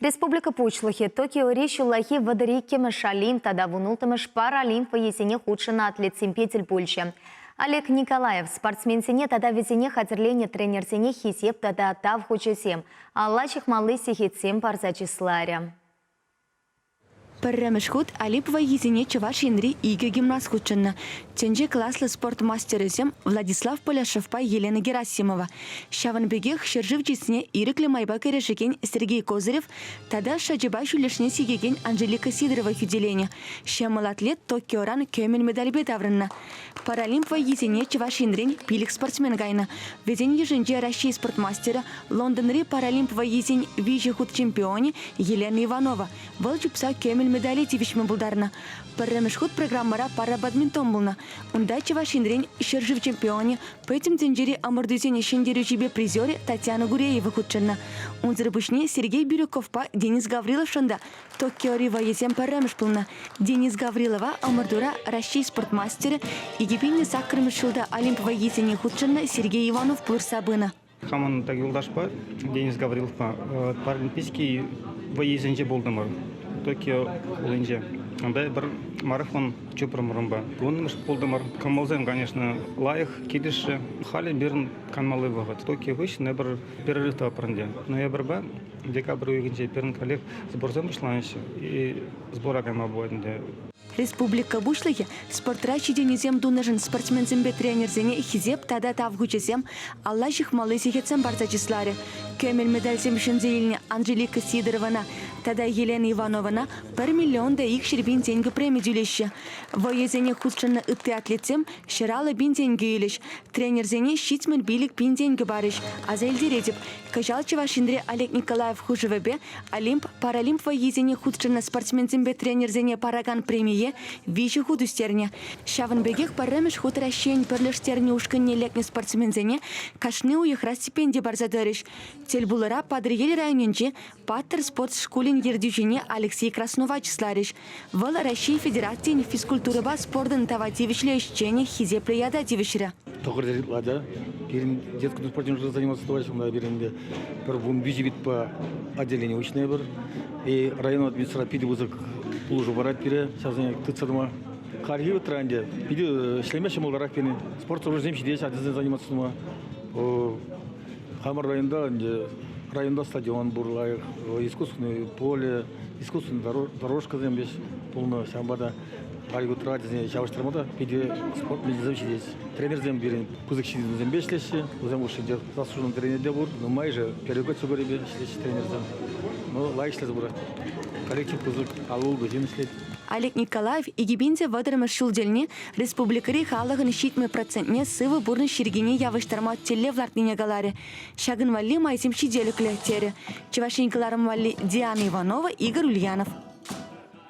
Республика Пуҫлӑхӗ Токиори ҫуллахи 32-мӗш Олимп тата 16-мӗш Паралимп вӑййисене хутшӑннӑ атлетсемпе тӗл пулчӗ. Олег Николаев спортсменсене тата вӗсене хатӗрленӗ тренерсене хисеп тата тав хучӗсем, алла ҫыхмалли сехетсем парса чысларӗ. Пӗрремӗш хут Олимп вӑййисене Чӑваш Енри икӗ гимнаст хутшӑннӑ. Тӗнче класлӑ спорт мастерӗсем Владислав Поляшевпа Елена Герасимова. Ҫавӑн пекех ҫӗршыв чысне ирӗклӗ майпа кӗрешекен Сергей Козырев тата шӑчӑпа ҫӳллӗшне сикекен Анжелика Сидорова хӳтӗленӗ. Ҫӑмӑл атлет Токиоран кӗмӗл медальпе таврӑннӑ. Паралимп вӑййисене Чӑваш Енрен пилӗк спортсмен кайнӑ. Вӗсен йышӗнче Раҫҫей спорт мастерӗ, Лондонри Паралимп вӑййисен виҫӗ хут чемпионӗ Елена Иванова. Вӑл чупса кӗмӗл медале тивӗҫме пултарнӑ. Пӗрремӗш хут программӑра парабадминтон пулнӑ. Унта Чӑваш Енрен ҫӗршыв чемпионӗ, пӗтӗм тӗнчери ӑмӑртусен ҫӗнтерӳҫипе призерӗ Татьяна Гуреева хутшӑннӑ. Унсӑр пуҫне Сергей Бирюковпа Денис Гавриловшӑн та Токиори вӑйӑсем пӗрремӗш пулнӑ. Денис Гаврилова ӑмӑртура Раҫҫей спорт мастерӗ, 2008-мӗш ҫулта Олимп вӑййисене хутшӑннӑ Сергей Иванов пулӑшса пынӑ. Хамӑн так юлташпа Денис Гавриловпа паралимпийский вӑййисенче пултӑмӑр Токио хулинче. Унта пӗр марафон чупрӑмӑр унпа. Вуннӑмӗш пултӑмӑр. Кӑмӑлсем, конечно, лайӑх, килӗшрӗ. Халӗ пирӗн канмалли вӑхӑт. Токио хыҫҫӑн эпир перерыв тӑватпӑр ӗнтӗ. Ноябрьпа Декабрь уйӑхӗнче пирӗн коллег сборсем пуҫланӑҫҫӗ и сбора кайма пулать ӗнтӗ. Республика Пуҫлӑхӗ спортра ҫитӗнӳсем тунӑшӑн спортсменсемпе тренерсене хисеп тата тав хучӗсем, алла ҫыхмалли сехетсем парса чысларӗ. Кӗмӗл медальсем ҫӗнсе илнӗ Анжелика Сидоровӑна тата Елена Ивановӑна пӗр миллион та 200 пин тенкӗ преми тӳлеҫҫӗ. Вӑйӑсене хутшӑннӑ ытти атлетсем 150 пин тенкӗ илӗҫ. Тренерсене 75 пин тенкӗ парӗҫ. Аса илтеретӗп, Кӑҫал Чӑваш Енре Олег Николаев хушӑвӗпе Олимп, Паралимп вӑййисене хутшӑннӑ спортсменсемпе тренерсене паракан премие виҫӗ хут ӳстернӗ. Ҫавӑн пекех пӗрремӗш хут Раҫҫейӗн пӗрлештернӗ ушкӑнне лекнӗ спортсменсене кашни уйӑхра стипенди парса тӑрӗҫ. Тӗлпулура Патӑрьел районӗнчи Паттӑр спорт шкулӗн ертӳҫине Алексей Краснова чысларӗҫ. Вӑл Раҫҫей Федерацийӗн физкультурӑпа спортӑн тава тивӗҫлӗ ӗҫченӗ хисеплӗ ята тивӗҫрӗ. Тӑхӑр ытла та пирӗн детский спортивный заниматься тӑваҫҫӗ унта пирӗн те пӗр 13 видпа отделени уҫнӑ эпир. И район администраци питӗ пысӑк пулӑшу парать пире ҫавсене тытса тӑма. Хальхи вӑхӑтра ӗнтӗ питӗ ӗҫлеме ҫӑмӑлтарах пирӗн. Спорт сооруженисем ҫитеҫҫӗ ачасен заниматься тума. Хамӑр районта ӗнтӗ районта стадион пур лайӑх, искусственное поле, искусственный дорожкӑсем веҫ пулнӑ. Ҫавӑнпа та Голливудра тесен ҫавӑштарма та питӗ спорт медальсем ҫитет. Тренерсем пирӗн пысӑк ҫитӗнӳсемпе ӗҫлеҫҫӗ. Вӗсем хушшинче заслуженный тренер те пур. Нумайӑшӗ первый категорипе ӗҫлеҫҫӗ тренерсем. Ну, лайӑх ӗҫлесе пырать. Коллектив пысӑк, аллӑ ҫын ӗҫлет. Олег Николаев 2030-мӗш ҫул тӗлне республикӑри халӑхӑн 70 процентне сывӑ пурнӑҫ йӗркине явӑҫтарма тӗллев лартнине каларӗ. Ҫакӑн валли майсем ҫителӗклӗ, терӗ. Чӑваш Ен кӑларӑм валли Диана Иванова, Игорь Ульянов.